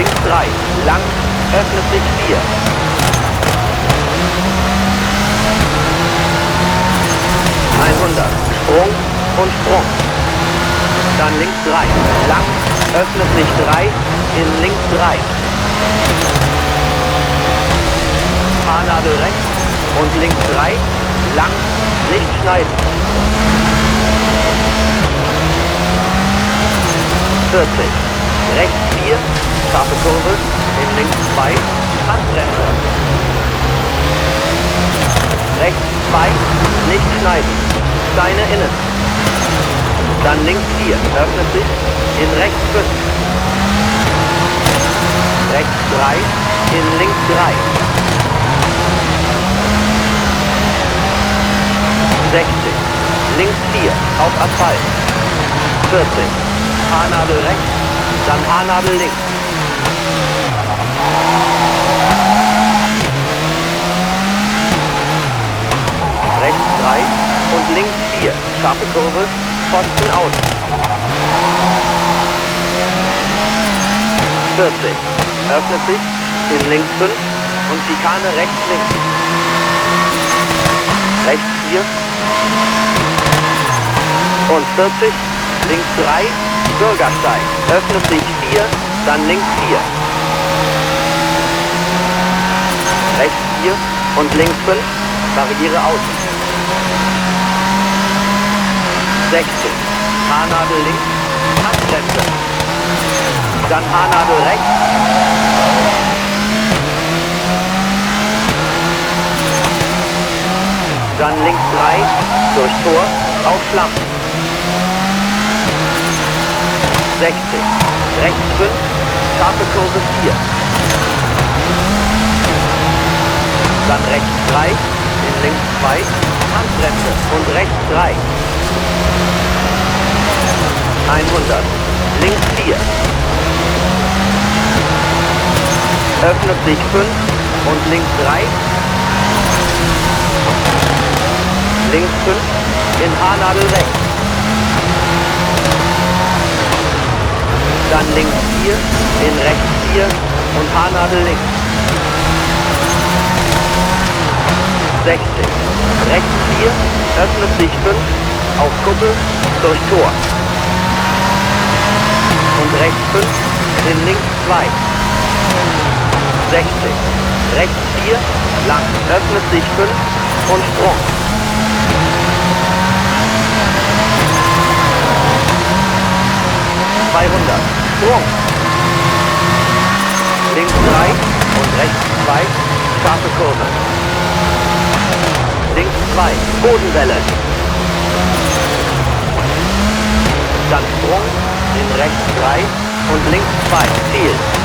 Links 3, lang, öffnet sich 4. 100, Sprung und Sprung. Dann links 3, lang, öffnet sich 3, in links 3. Haarnadel rechts und links 3, lang, nicht schneiden. 40, rechts 4, scharfe Kurve, in links 2, Handbremse. Rechts 2, nicht schneiden, Steine innen. Dann links 4, öffnet sich, in rechts 5. Rechts 3, in links 3. 60, links 4, auf Asphalt. 40, Haarnadel rechts, dann Haarnadel links. Rechts 3 und links 4, scharfe Kurve, Pfosten außen. 40, öffnet sich, in links 5 und Schikane rechts links. Rechts 4 und 40, links 3, Bürgersteig, öffnet sich 4, dann links 4. Rechts 4 und links 5, Barriere außen. 60, Haarnadel links, Handbremse. Dann Haarnadel rechts. Dann links 3, durch Tor, auf Schlamm. 60, rechts 5, scharfe Kurve 4. Dann rechts 3, in links 2, Handbremse und rechts 3. 100, links 4. Öffnet sich 5 und links 3. Links 5, in Haarnadel rechts. Dann links 4, in rechts 4 und Haarnadel links. 60, rechts 4, öffnet sich 5, auf Kuppel, durch Tor. Und rechts 5, in links 2. 60, rechts 4, lang, öffnet sich 5 und Sprung. 200, Sprung. Links 3 und rechts 2, scharfe Kurve. Links 2, Bodenwelle. Dann Sprung, in rechts 3 und links 2, Ziel.